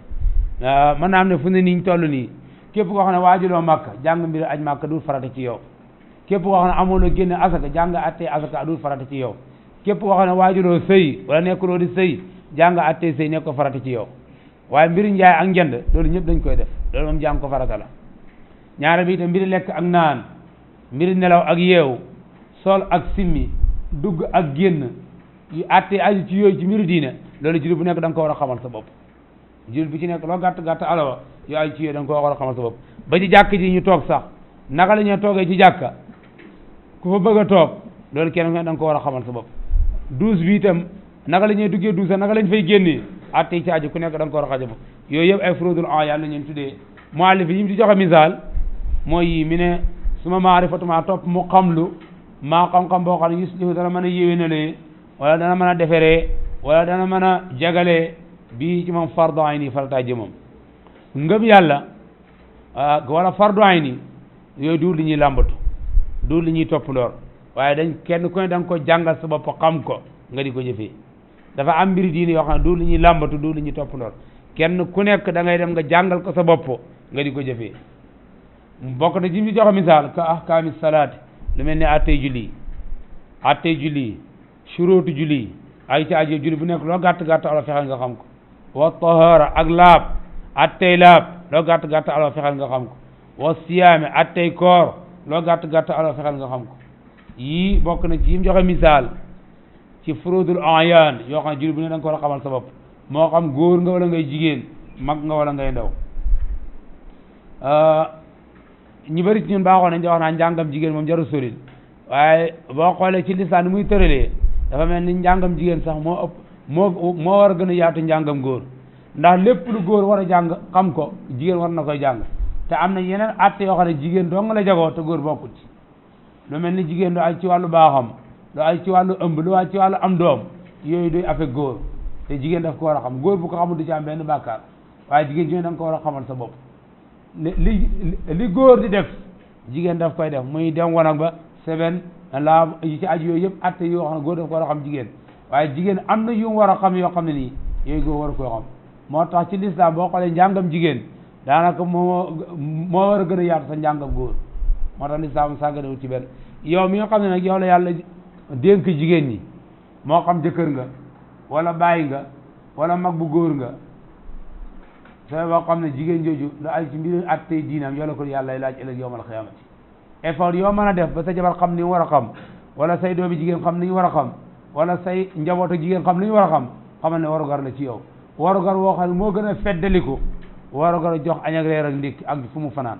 mën naa am ne fu ne nii ñu toll nii képp koo xam ne waajuloo màkk jàng mbir aj màkk du farata ci yow képp koo xam ne amuloo génne asaka jàng attee asaka du farata ci yow képp koo xam ne waajuloo sëy wala nekkuloo di sëy jàng attee sëy nekk ko farata ci yow waaye mbiri njaay ak njënd loolu ñëpp dañ koy def loolu moom jàng ko farata la ñaare bi itam mbiri lekk ak naan mbiri nelaw ak yeewu sol ak simmi dugg ak génn yu attee aju ci yooyu ci mbiru diine loolu jullit bu nekk da nga ko war a xamal sa bopp jullit bu ci nekk loo gàtt gàtt alawa yu aju ci yooyu da nga ko war a xamal sa bopp ba ci jàkk ji ñu toog sax naka la ñuy toogee ci jàkka ku fa bëgg a toog loolu kenn da nga ko war a xamal sa bopp douze bi itam naka la ñuy duggee douze sax naka lañ fay génnee attee ci aju ku nekk da nga ko war a xaja bopp yooyu yëpp ay fraudul an yàlla ñeen tuddee muallif yi mu di joxe misaal mooy yi mi ne suma maarifatuma topp mu xamlu maa xam-xam boo xam ne yuslihu dana mën a yéwénalee wala dana mën a deferee wala dana mën a jagalee bii ci moom fardu ayni farataay jëmam ngëm yàlla wala fardu ayni yooyu duul li ñuy làmbatu duul li ñuy topp ndoor waaye dañ kenn ku ne da nga ko jàngal sa bopp xam ko nga di ko jëfee dafa am mbiri diine yoo xam ne duul li ñuy làmbatu duul li ñuy topp ndoor kenn ku nekk da ngay dem nga jàngal ko sa bopp nga di ko jëfee bokk na ci mi joxe misaal ka ahkaami salaati lu mel ni attey julli shuruutu julli ay ci aju julli bu nekk loo gàtt gàtt alo fexeel nga xam ko wa tahara ak laab attey laab loo gàtt gàtt alo fexeel nga xam ko wa siyaame attey koor loo gàtt gàtt alo fexeel nga xam ko yii bokk na ci yim joxe misaal ci furudul ayaan yoo xam ne julli bu ne da nga ko war a xamal sa bopp moo xam góor nga wala ngay jigéen mag nga wala ngay ndaw ñu bëri ci ñun baaxoon nañ di wax naa njàngam jigéen moom jarul soril waaye boo xoolee ci lislaan ni muy tëralee dafa mel ni njàngam jigéen sax moo ëpp moo war a gën a yaatu njàngam góor ndax lépp lu góor war a jàng xam ko jigéen war na koy jàng te am na yeneen atte yoo xam ne jigéen dong la jagoo te góor bokkut ci lu mel ni jigéen du ay ci wàllu baaxam du ay ci wàllu ëmb du ay ci wàllu am doom yooyu duy affect góor te jigéen daf ko war a xam góor bu ko xamul du ci am benn bàkkaar waaye jigéen da nga ko war a xamal sa bopp li góor di def jigéen daf koy def muy dem wanag ba seben la yi ci aju yooyu yëpp atte yoo xam ne góor daf ko war a xam jigéen waaye jigéen am na yu mu war a xam yoo xam ne nii yooyu góor war a koy xam moo tax ci lislaam boo xoolee njàngam jigéen daanaka moo war a gën a yaatu sa njàngam góor moo tax lislaam sàgganewul ci benn yow mi nga xam ne nag yow la yàlla dénk jigéen ñi moo xam jëkkër nga wala bàyyi nga wala mag bu góor nga soo boo xam ne jigéen jooju lu ay ci mbiru at tey diinam yoo la ko yàlla laaj ëllëg yowmal xiyaamati effort yoo mën a def ba sa jabar xam ni war a xam wala say doomi jigéen xam ni ñu war a xam wala say njabootu jigéen xam li ñu war a xam xamal ne warugar la ci yow warugar woo xam ne moo gën a feddaliku warugar jox añ ak reer ak ndékki ak fu mu fanaan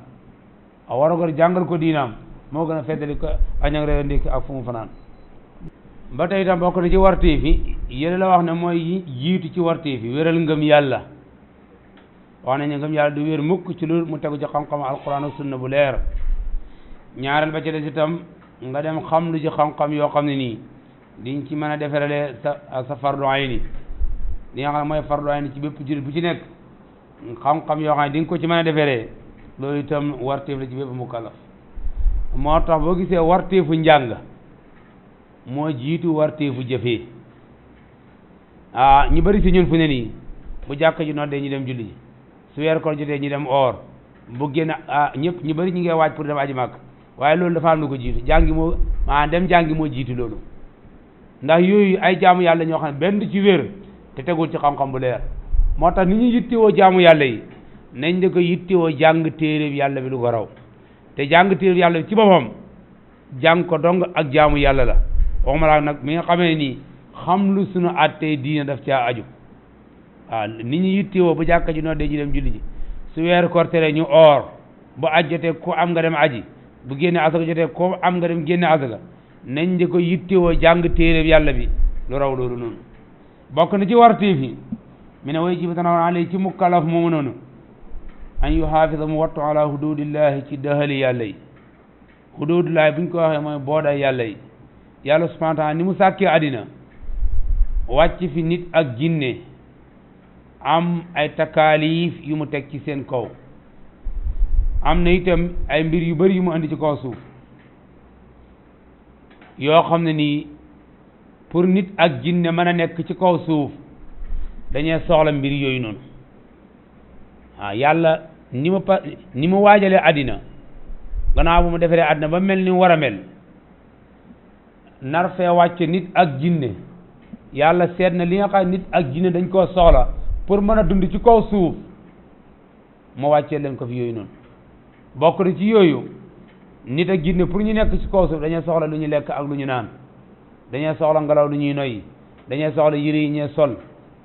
a warugar jàngal ko diinaam moo gën a feddaliku añ ak reer ak ndékki ak fu mu fanaan ba tey itam bokk na ci warteef yi yéen la wax ne mooy jiitu ci warteef yi wéral ngëm yàlla wax nañ ne ngëm yàlla du wér mukk ci lu mu tegu ci xam-xam alquran ak sunna bu leer ñaareel ba ci des itam nga dem xam lu ci xam-xam yoo xam ne nii diñ ci mën a defarale sa fardu ayni li nga xam ne mooy fardu ayni ci bépp jullit bu ci nekk xam-xam yoo xam ne di nga ko ci mën a defaree loolu itam warteef la ci bépp mukallaf moo tax boo gisee warteefu njàng moo jiitu warteefu jëfee ñu bari si ñun fu ne nii bu jàkk ji noddee ñu dem julli ji su weer koor jotee ñu dem oor bu génn ñëpp ñu bari ñu ngi waaj pour dem aji màkk waaye loolu dafa am lu ko jiitu jàngi moo maanaam dem jàngi moo jiitu loolu ndax yooyu ay jaamu yàlla ñoo xam ne benn ci wér te tegul ci xam-xam bu leer moo tax ni ñu yittewoo jaamu yàlla yi nañ da ko yittewoo jàng téere yàlla bi lu ko raw te jàng téere yàlla bi ci boppam jàng ko dong ak jaamu yàlla la waxuma laa nag mi nga xamee nii xam lu sunu àttee diine daf caa aju waaw nit ñi yittewoo bu jàkka ji noo dee ñu dem julli ji su weeru koor tere ñu oor bu aj jotee ku am nga dem aji bu génne asaka jotee ko am nga dem génne asaka nañ di ko yittewoo jàng téere yàlla bi lu raw loolu noonu bokk na ci wartiif yi mi ne way jibi tanaw alay ci mukallaf moomu noonu an yu xaafisa mu wattu ala hududillahi ci dëhali yàlla yi hududillahi buñ ko waxee mooy booday yàlla yi yàlla subhanahu wa taala ni mu sàkkee àddina wàcc fi nit ak jinne am ay takaalif yu mu teg ci seen kaw am na itam ay mbir yu bari yu mu andi ci kaw suuf yoo xam ne nii pour nit ak jinne mën a nekk ci kaw suuf dañuy soxla mbir yooyu noonu waaw yàlla ni mu waajalee àddina gannaaw bu mu defaree àddina ba mel ni mu war a mel nar fee wàcc nit ak jinne yàlla seet na li nga xam nit ak jinne dañ koo soxla pour mën a dund ci kaw suuf mu wàccee leen ko fi yooyu noonu bokk na ci yooyu nit ak jinne pour ñu nekk ci kaw suuf dañuy soxla lu ñu lekk ak lu ñu naan dañuy soxla ngelaw lu ñuy noyyi dañuy soxla yére yi ñuy sol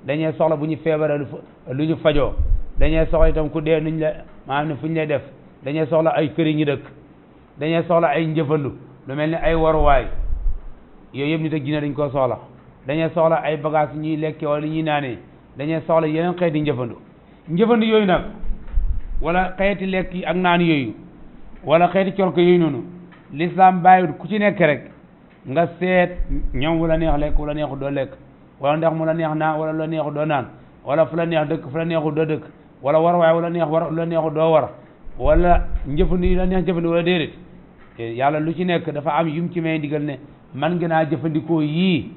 dañuy soxla bu ñu feebaree lu ñu fajoo dañuy soxla itam ku dee nuñ la maanaam ne fu ñu lay def dañuy soxla ay kër yi ñu dëkk dañuy soxla ay njëfandu lu mel ni ay waruwaay yooyu yëpp nit ak jinne dañ koo soxla dañuy soxla ay bagages ñuy lekkee wala ñuy naanee dañuy soxla yeneen xeeti njëfandu yooyu nag wala xeeti lekk yi ak naan yooyu wala xeeti colko yooyu noonu l'islam bàyyiwut ku ci nekk rek nga seet ñoom wala neex lekk wala neexu doo lekk wala ndax mu la neex naan wala la neexu doo naan wala fu la neex dëkk fu la neexu doo dëkk wala war waay wala neex war la neexu doo war wala njëfandu yi la neex jëfandu wala déedéet yàlla lu ci nekk dafa am yum ci may digal ne man ngeen a jëfandikoo yii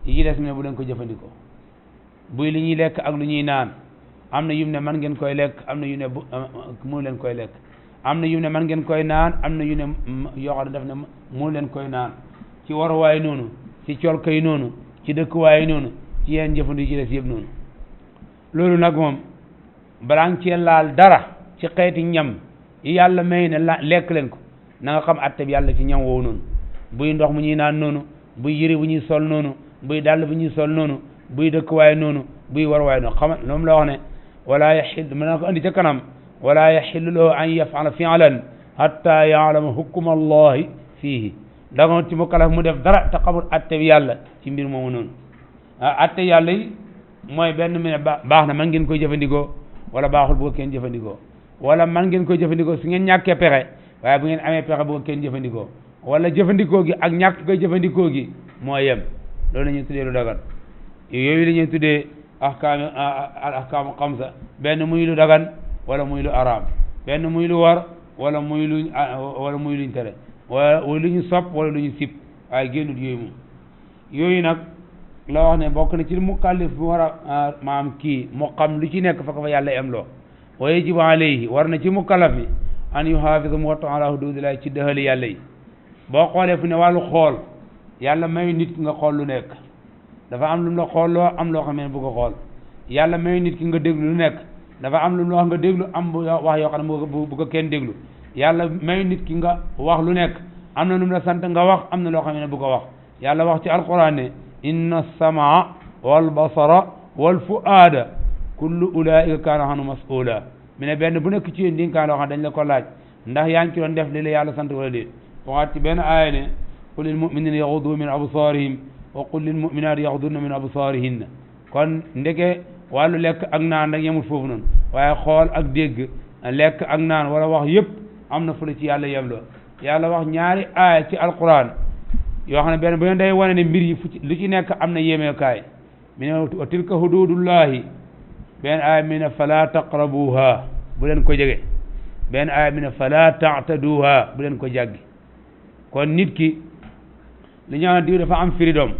yi ci des mu ne bu leen ko jëfandikoo buy li ñuy lekk ak lu ñuy naan am na yum ne man ngeen koy lekk am na yu ne mu leen koy lekk am na yu ne man ngeen koy naan am na yu ne yoo xam ne daf ne mu leen koy naan ci waruwaay noonu ci colkay noonu ci dëkkuwaay noonu ci yenn jëfandu yi ci des yëpp noonu loolu nag moom balaa nga cee laal dara ci xeeti ñam yi yàlla may ne lekk leen ko na nga xam atte bi yàlla ci ñam woowu noonu buy ndox mu ñuy naan noonu buy yëre bu ñuy sol noonu buy dàll bu ñuy sol noonu buy dëkkuwaay noonu buy waruwaay noonu xam moom la wax ne wala yaxil mën na ko andi ca kanam wala yaxillu lahu an yafala fi'lan hatta ya'lama hukma allahi fiihi dagoon ci mukallaf mu def dara te xamul atte bi yàlla ci mbir moomu noonu atte yàlla yi mooy benn mu ne baax na man ngeen koy jëfandikoo wala baaxul bu ko kenn jëfandikoo wala man ngeen koy jëfandikoo su ngeen ñàkkee pexe waaye bu ngeen amee pexe bu ko kenn jëfandikoo wala jëfandikoo gi ak ñàkk koy jëfandikoo gi moo yem loolu la ñuy tuddee lu dagan yooyu la ñuy tuddee ahkaamu xamsa benn muy lu dagan wala muy lu araam benn muy lu war wala muy luñ tere wala lu ñu sopp wala lu ñu sib waaye génnut yooyu moom yooyu nag la wax ne bokk na ci mukallif bu war a maam kii mu xam lu ci nekk fa ko fa yàlla am loo wa yajibu alayhi war na ci mukallaf bi an yuhaafisa mu wattu ala hududillahi ci dëhali yàlla yi boo xoolee fu ne wàllu xool yàlla mayu nit ki nga xool lu nekk dafa am lu mu la xool loo am loo xam ne bu ko xool yàlla mayu nit ki nga déglu lu nekk dafa am lu mu la wax nga déglu am wax yoo xam ne bu ko kenn déglu yàlla mayu nit ki nga wax lu nekk am na lu mu la sant nga wax am na loo xam ne bu ko wax yàlla wax ci alquran ne inna samaa wal basara wal fuaada kullu ulaika kaana anhu mas'ula mi ne benn bu nekk ci yéen dinkaan loo xam dañ la ko laaj ndax yaa ngi ci doon def li la yàlla sant wala déet waxaat ci benn aaya ne qul lil muminina yaxudu min absarihim wa qul lil muminati yaxuduna min absarihinna kon ndeke wàllu lekk ak naan rek yemul foofu noonu waaye xool ak dégg lekk ak naan wala wax yëpp am na fu la ci yàlla yemloo yàlla wax ñaari aaya ci alquran yoo xam ne benn bu ne day wane ne mbir yi fu ci lu ci nekk am na yéemeekaay mi ne wa tilka hududullahi benn aaya mi ne fala taqrabuha bu leen ko jege benn aaya mi ne fala ta'taduha bu leen ko jàggi kon nit ki li ñaan diw dafa am freedom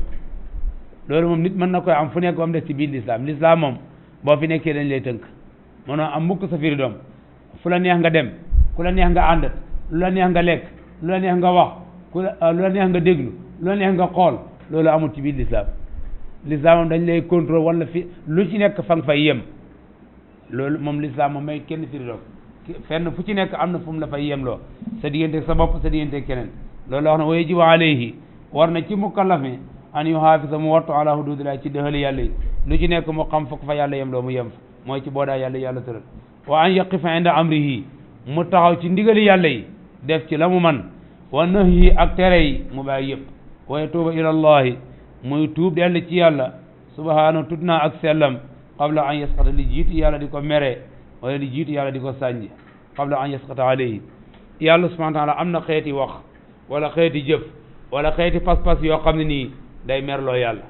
loolu moom nit mën na koy am fu nekk ba mu des ci biir l'islam moom boo fi nekkee dañ lay tënk mënoo am mukk sa freedom fu la neex nga dem ku la neex nga ànd lu la neex nga lekk lu la neex nga wax ku lu la neex nga déglu lu la neex nga xool loolu amul ci biir l'islam dañ lay contrôle wala fi lu ci nekk fa nga fay yem loolu moom l'islam moom may kenn firi loo fenn fu ci nekk am na fu mu la fay yemloo sa diggante sa bopp sa diggante keneen loolu la wax ne wa yajibu alayhi war na ci mukallaf mi an yuhaafisa mu wattu ala hududillah ci dëxali yàlla yi lu ci nekk mu xam fukk fa yàlla yemloo mu yem fa mooy ci boodaa yàlla tëral wa an yaqifa inda amrihi mu taxaw ci ndigali yàlla yi def ci la mu man wa nahyi ak tere yi mu bàyyi yëpp wa yatuuba ila allahi muy tuub dellu ci yàlla subhanahu tut naa ak sellam qabla an yasqata li jiitu yàlla di ko mere wala li jiitu yàlla di ko sànji qabla an yasqata alayhi yàlla subhanahu wa taala am na xeeti wax wala xeeti jëf wala xeeti pas-pas yoo xam ne nii day merloo yàlla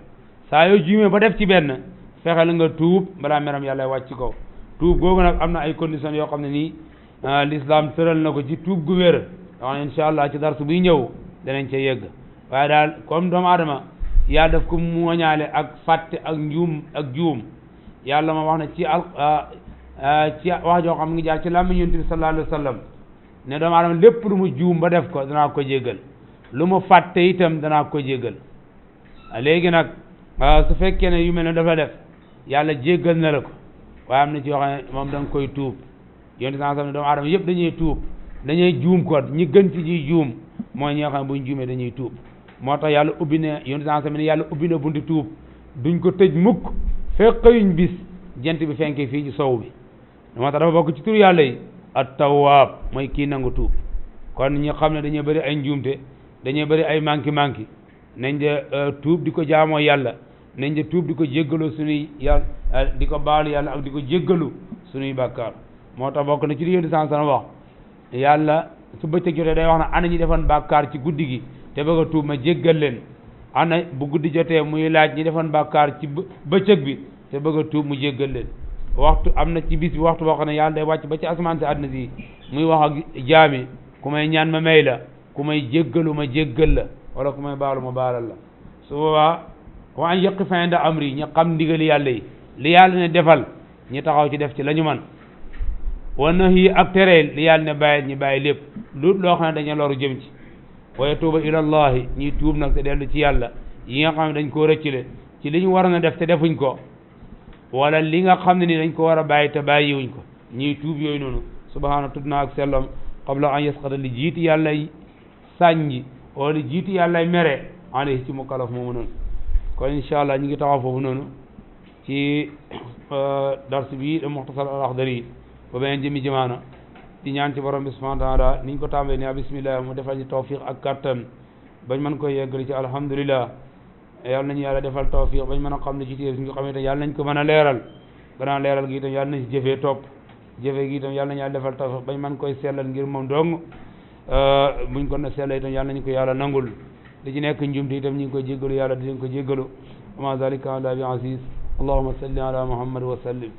saa yoo juumee ba def ci benn fexeel nga tuub balaa meram yàlla wàcc ko tuub googu nag am na ay conditions yoo xam ne nii l'islam tëral na ko ci tuub gu wér wax insha allah ci darsu buy ñëw danañ ca yegg waaye daal comme doomu aadama yàlla daf ko mooñaale ak fàtte ak juum yàlla ma wax na ci wax joo xam ngi jaar ci làmmiñ Yonent bi sallallahu alayhi wa sallam ne doomu aadama lépp lu mu juum ba def ko danaa ko jéggal lu mu fàtte itam danaa ko jéggal léegi nag su fekkee ne yu mel ne dafa def yàlla jéggal na la ko waaye am na ci yoo xam ne moom da nga koy tuub Yonent bi sallallahu alayhi wa sallam doomu aadama yëpp dañuy tuub dañuy juum ko ñi gën ci ñuy juum mooy ñi nga xam ne buñ juumee dañuy tuub moo tax yàlla ubbi ne Yonent bi sallallahu alayhi wa sallam ne yàlla ubbi na bunti tuub duñ ko tëj mukk fekk xëyuñ bis jant bi fenkee fii ci sow bi moo tax dafa bokk ci tur yàlla yi at-tawwaab mooy kii nangu tuub kon ñi xam ne dañuy bëri ay njuumte dañuy bëri ay manki nañ de tuub di ko jaamoo yàlla nañ de tuub di ko jéggalu suñuy yàlla di ko baalu yàlla ak di ko jéggalu suñuy bàkkaar moo tax bokk na ci li Yonent bi wax yàlla su bëccëg jotee day wax na ana ñi defoon bàkkaar ci guddi gi te bëgg a tuub ma jéggal leen ana bu guddi jotee muy laaj ñi defoon bàkkaar ci bëccëg bi te bëgg a tuub mu jéggal leen waxtu am na ci bis bi waxtu boo xam ne yàlla day wàcc ba ci asamaan si àddina si muy wax ak jaami ku may ñaan ma may la ku may jéggalu ma jéggal la wala ku may baalu ma baalal la su boobaa wa an yaqifa inda amri ñi xam ndigali yàlla yi li yàlla ne defal ñi taxaw ci def ci la ñu man wa nahyi ak tereel li yàlla ne bàyyi ñi bàyyi lépp lu loo xam ne dañu loru jëm ci wa yatuuba ila allahi ñiy tuub nag te dellu ci yàlla yi nga xam ne dañ koo rëccale ci li ñu waroon a def te defuñ ko wala li nga xam ne ni dañ ko war a bàyyi te bàyyiwuñ ko ñiy tuub yooyu noonu subhaana tudd naa ak sellam qabla an yasqata li jiiti yàllay sànji wala li jiiti yàllay mere alayhi ci mukallaf moomu noonu kon incha allah ñu ngi taxaw foofu noonu ci dars bi da muxtasar al axdari ba beneen jëmi jëmaana di ñaan ci borom bi subhanahu wa taala niñ ko tàmbalee ne bismillah mu defal ñu tawfiq ak kattan bañ mën koy yeggali ci alhamdulillah yàlla nañu yàlla defal tawfiq bañ mën a xam ne ci téere suñu ko xamee te yàlla nañ ko mën a leeral gannaaw leeral gi itam yàlla nañ si jëfee topp jëfee gi itam yàlla nañu yàlla defal tawfiq bañ mën koy sellal ngir moom dong buñ ko na sellal itam yàlla nañu ko yàlla nangul li ci nekk njumte itam ñu ngi koy jéggalu yàlla di leen ko jéggalu wa ma zalika ala bi aziz allahumma salli ala muhammad wa sallim